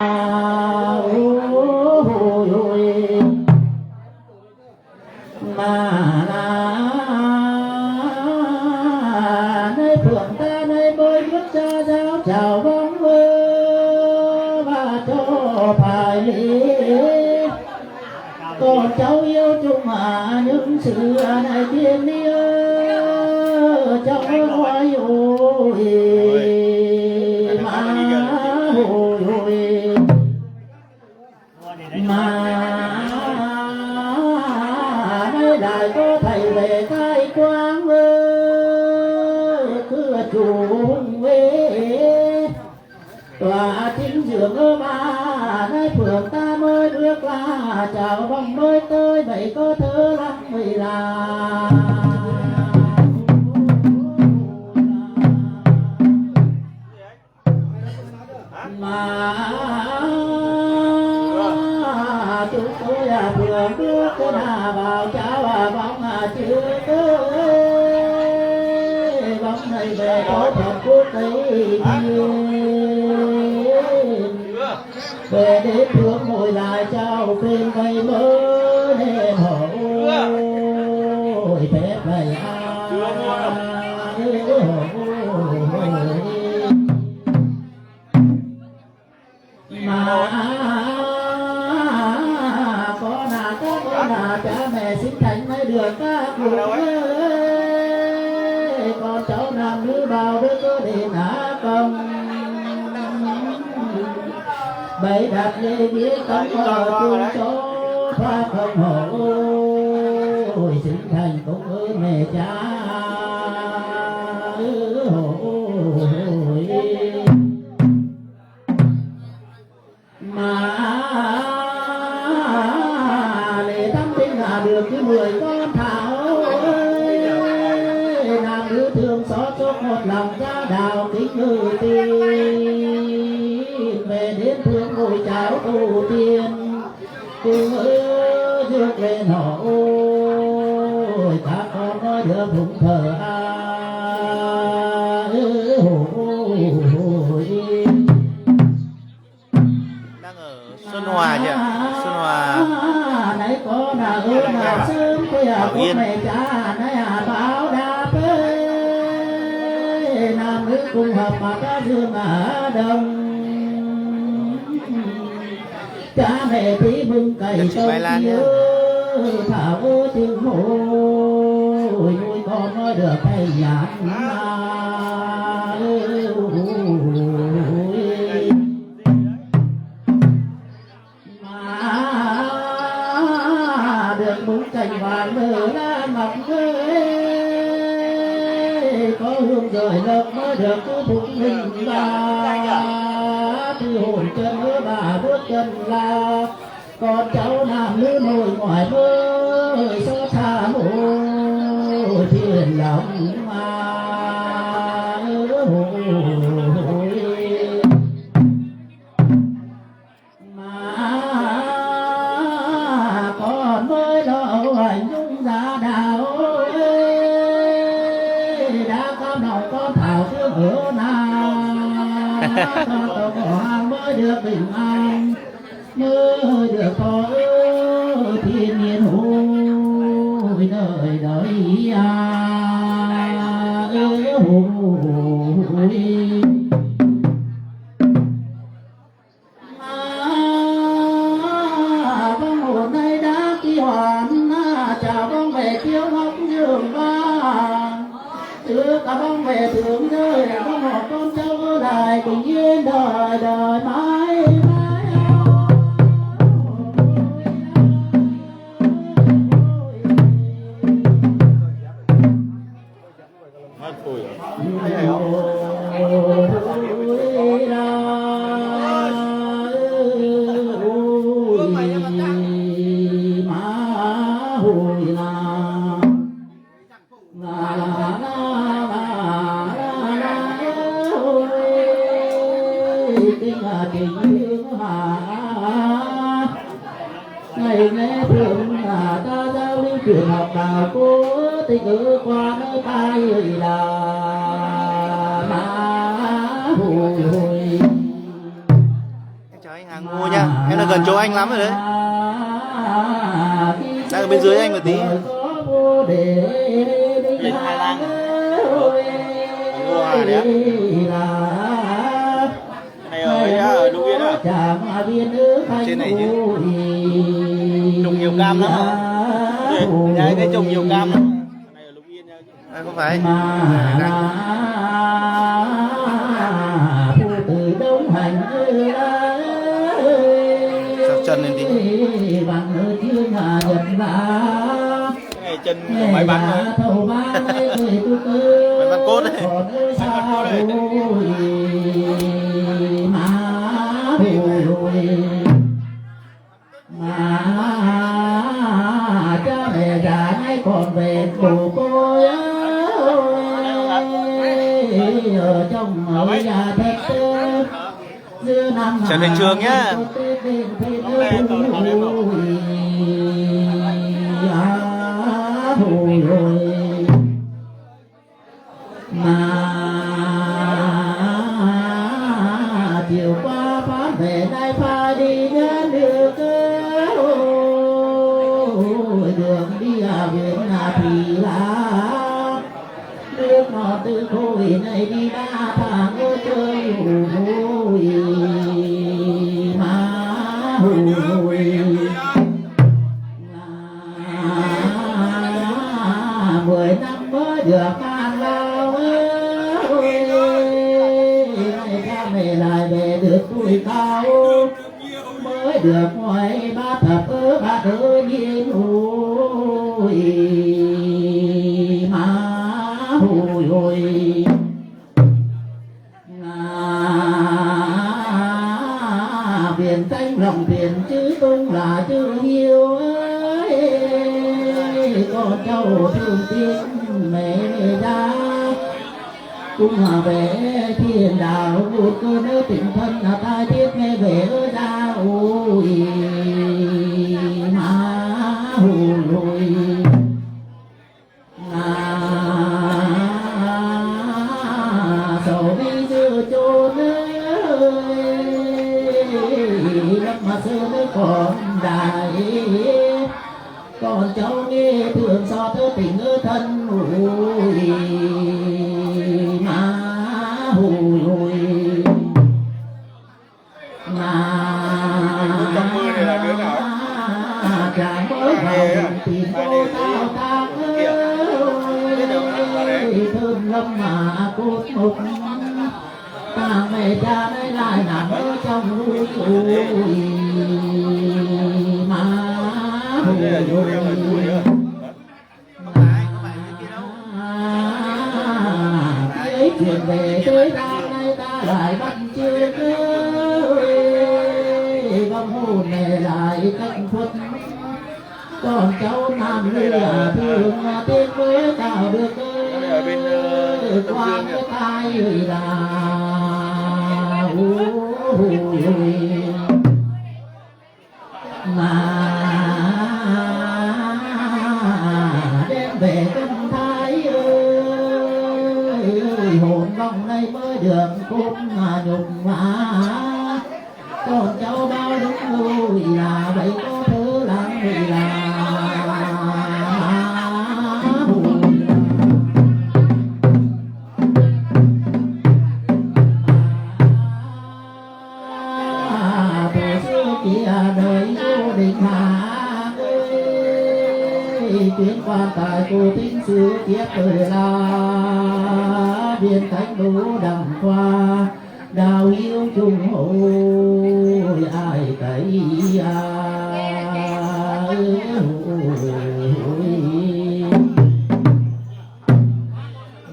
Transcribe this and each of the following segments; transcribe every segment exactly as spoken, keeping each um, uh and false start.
Ôi, ôi. Mà nơi phường ta nơi bơi nước cha giáo chào vắng vơ và cho phải lý. Con cháu yêu chung mà những sự này tiên đi ơ, trong mối hoài ôi, mà ôi, ôi. Mà nay lại có thầy về khai quang ơ, cứ chủ hùng về. Tòa chính dưỡng ơ mà nay phường ta mới được là chào vòng mới tới vậy có thơ lắm vậy là. Mà chúng tôi à, phường bước cái là vào chào à, vòng à, chữ ơi, vòng này về có Phật quốc tế thiên. Về đến phường ngồi lại chào phim mây mơ nên họ ôi phép mày à. Mà có là có con là cha mẹ sinh thành mới được các cụ ơi. Con cháu nam nữ bao đứa có đi nả công. Bày đặt lễ nghĩa cống ở chung cho thoa không hổ ôi sinh thành cũng ơn mẹ cha ơi. Mà lễ thắm tính là được cái mười con thảo ơi, nam nữ thương xót chốt một lòng cha đạo kính ngự tin về đến phương ngôi cháo tổ tiên. Cùng ước dược lên họ ôi, các con nói được phụng thờ a ư hổ ôi. Đang ở Xuân Hòa nhỉ? Xuân Hòa. Nãy có là ước là sớm quê à Bảo Yên. Mẹ cha nãy à Bảo Đà Pê. Nam nữ cùng hợp mà ta dương ở đồng. Cha mẹ tí bưng cày Được chị tông Mai Lan kia nhá. Thảo ơ chừng hồi nuôi con nói được thầy nhắn mà. Mà được bưng cày vàng mơ la ngọc ơi, có hương rời lộc mới được cứ phụng mình là từ hồn chân ơ bà bước chân là con cháu nam nữ nội ngoại mới xót xa môi thiện lòng mà. Mà con mới lo hạnh nhung giả đạo ơi, đã cam lòng con thảo thương ở na. Con tàu có hàng mới được bình an, mới được có ơ thiên nhiên ôi nơi đời à. Ơ ôi. Mà vong hồn nay đã ki hoàn, chào vong về kiêu ngọc nhường vang. Chứ cả vong về thượng giới, vong hồn con cháu ở lại bình yên đời đời mãi mãi. Ngày nghe phượng à, ta giao lưu truyền học đạo cô tình ước qua nơi ta ơi là mà hồi hồi. Em chào anh Hàng mua nha, em đang gần chỗ anh lắm rồi đấy. Đang ở bên dưới anh một tí. Mua hàng đấy á. Cái này ở ấy á, ở Lục Yên á. Trên này chứ. Trồng nhiều cam lắm à? Nhà anh thấy trồng nhiều cam lắm. Cái này ở Lục Yên nha. À, không phải. Sao chân lên tí. Cái này chân của máy bắn thôi. Máy bắn cốt đấy. Máy bắn cốt đấy. Mà cha mẹ già nay còn về mồ côi ơi, ở trong ở nhà thất. Trở về trường nhá. Mà chiều qua phán về nay pha đi nhớ được ơi, đường đi à Việt là thì là nước nó từ khối này đi đa thang ơi, chơi ui mà ui. Mười năm mới được mang lao ơi, nay cha mẹ lại về được tuổi cao, mới được ngoài ba thập ơ ba đỡ nhìn ôi mà ôi ôi. Biển Tánh lòng biển chữ Tung là chữ Hiếu ơi, con cháu thương tín mẹ cha. Cũng là về thiên đạo một cơ nỡ tình thân là ta thiết nghe về ơi cha ôi mà ôi ôi. Sầu bi dư chôn ơi, lắm mà sư mới còn đại. Con cháu nghe thương so tớ tình ơ thân ui mà ui ui. Mà chả mới vào tìm cô tao ta ơi, thơm lắm mà cốt mục. Ta mẹ cha đây lại nằm ở trong núi ui mà ui ui. Kể chuyện về thế gian nay ta lại bắt chước ơi, vong hồn này lại cách khuất. Con cháu nam lừa thương mà tên với tao được ơi, quan cái tai ơi là ui ui. Mà đem về con Thái ơi, hồn vong nay mới được cốm mà nhục mà. Con cháu báo đúng ui là vậy có thứ lắm ui là ui. Tụ sư kia đời vô định hạ ơi, tuyến quan tài cô tín sư kiếp thời là biên thánh đô đẳng khoa, đạo hiếu chung hội ai cậy à.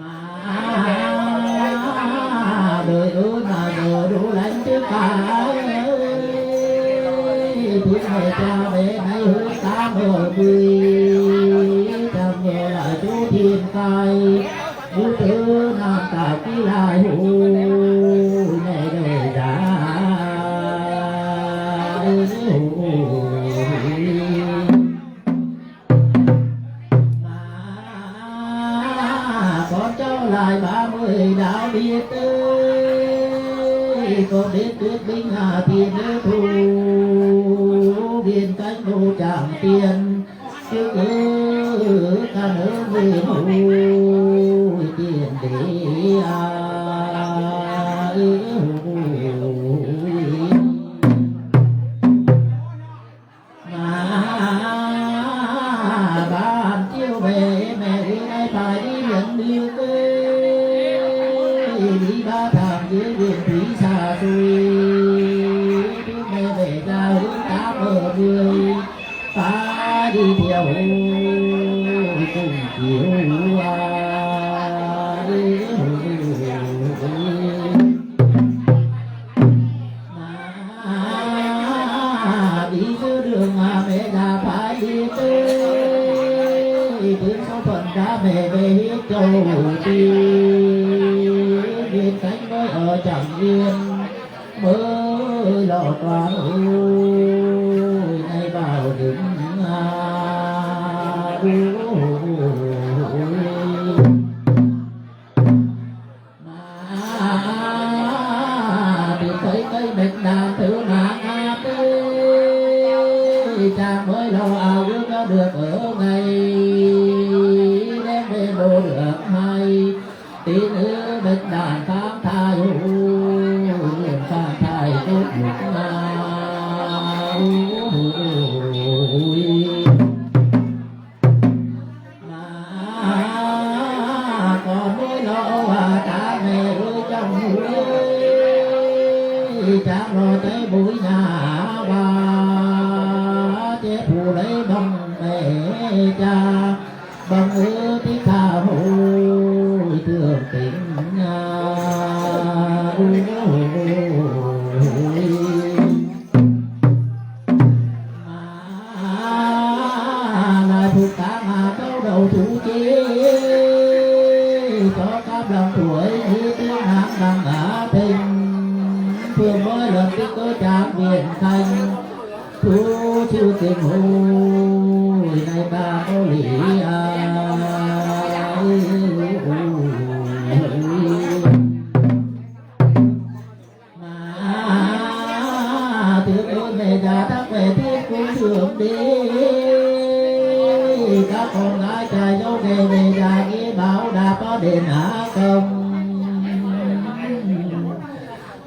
Mà đời ơi mà giờ đủ lành chứ ta ơi, tiếng mẹ cha mẹ nay hứa ta mơ mười, ta mơ lại chú thiên tai, bố tớ nam ta ký lai hụ, mẹ đời đã. Mà con cháu lại ba mươi đạo biết ơi, Con đến thuyết minh, à, tiên nữ thu, viên cánh đô tràng tiên, chứ cứ ca nữ về hối tiên đế, à, ê, hối. Mà ban chiêu về mẹ ơi, ai phải đi biển đi quê, đi ba tháng dưới biển thủy xa xuôi, chứ mẹ về ra hướng tám ở mười, phải đi theo cùng chiều, à, đi. Mà đi giữa đường mà mẹ đã phải đi tới, tuyến số phận đã mẹ về hết châu Phi. Viên Khánh mới ở Tràng Yên, mới lo toan ôi, nay vào đứng, à, ôi. Mà tìm thấy cái mệt đàn thứ mà ngã tê, cha mới lo ao ước nó được ở ngày, đem về mộ được hay. Tí nữa mệt đàn tháng thai, niềm pha thai tốt lục mà. Ôi. Mà con mới lo, à, cha mẹ ơi, chồng ơi, cha lo tới buổi nhà ba, chế phủ lấy bằng mẹ cha, bằng ư tí tha hồi thương tình nhà. Ôi, ôi, ôi, ôi. Mà lại phục táng, à, cháu đầu thú chế, cho cáp lòng tuổi như tiếng nắng đang ngả thênh. Phương mới lập tức có tráng Viên Khánh, thú sư kinh hồi này ta có lý ai. Mà tuyệt đối mẹ già tắc về thiên cung thượng đi. Các con gái trai dâu nghề mẹ già ý bảo đã có đền hạ công.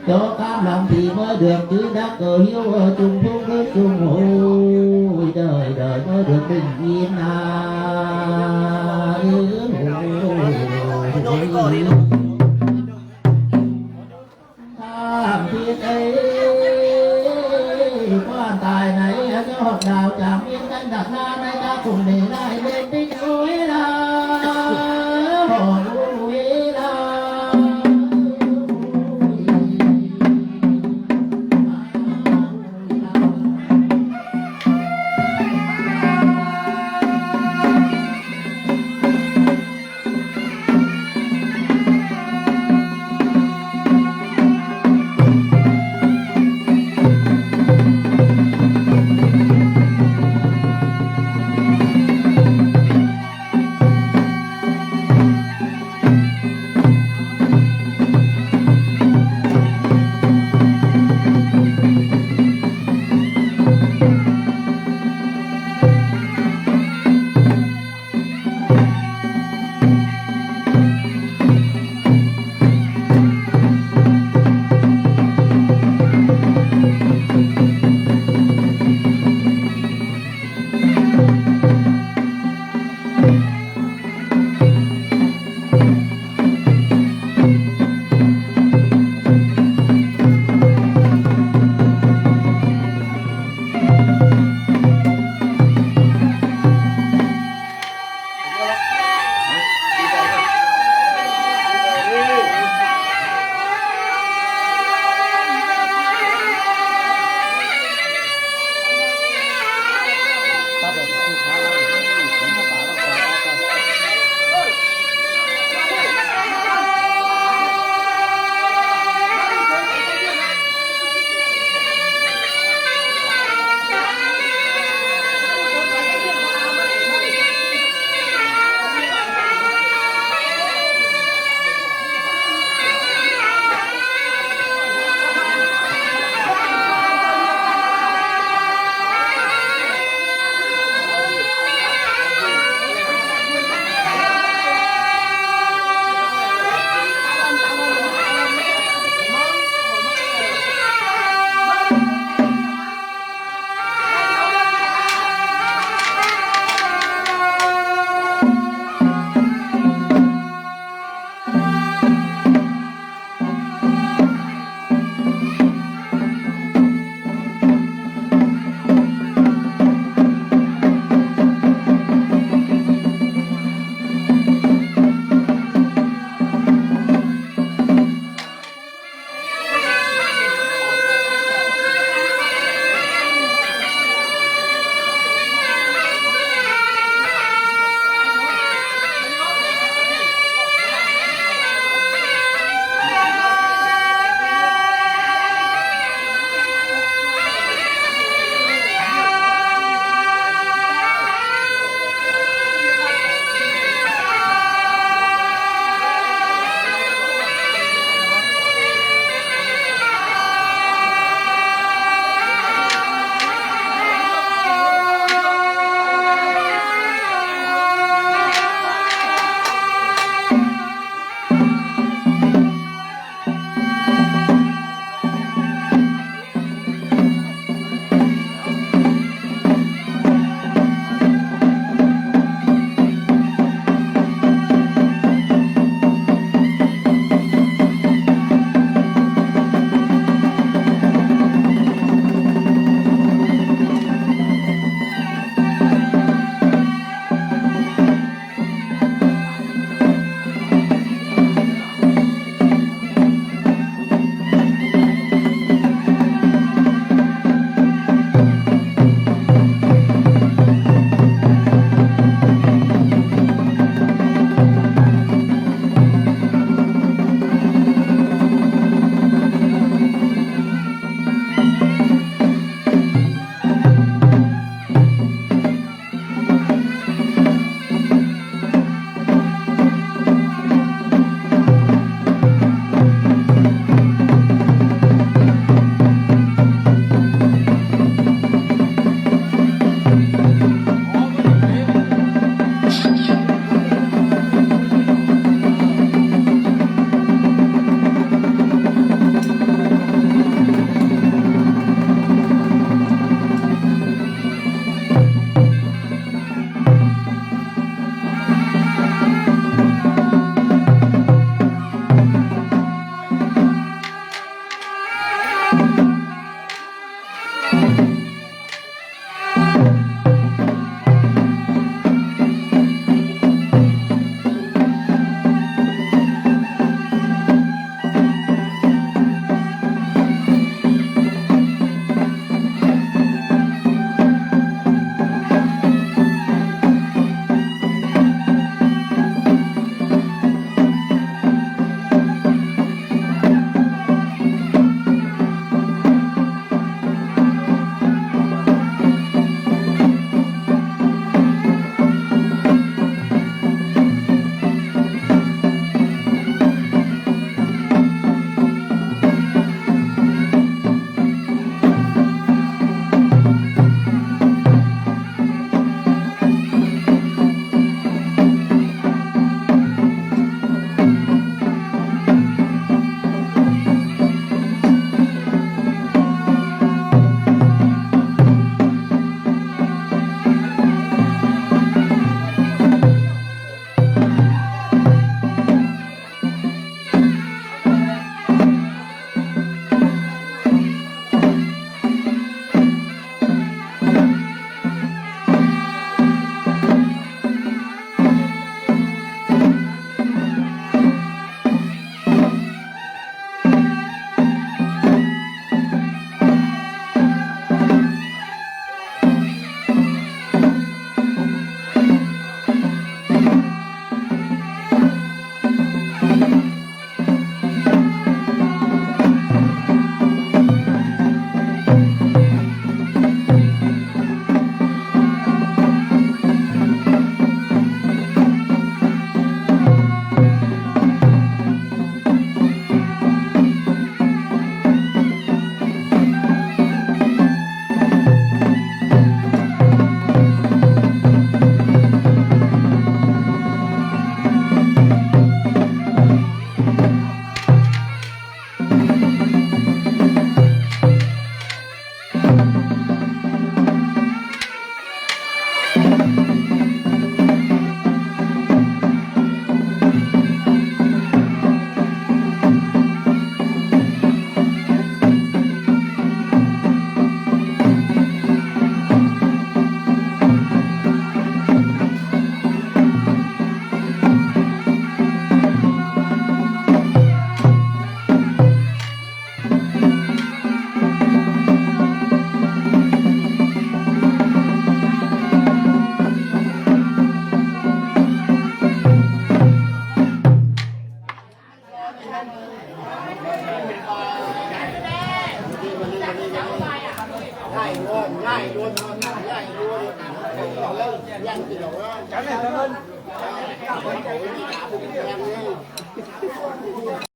Cho cam lòng thì mới được chứ đắc cờ hiếu ở chung phúc phước chung hội, đời đời mới được bình yên à. Tham thiệt ấy, quan tài này cho học đạo chàng yên canh đặt na này ta cùng để lại lên tích núi là họ núi là.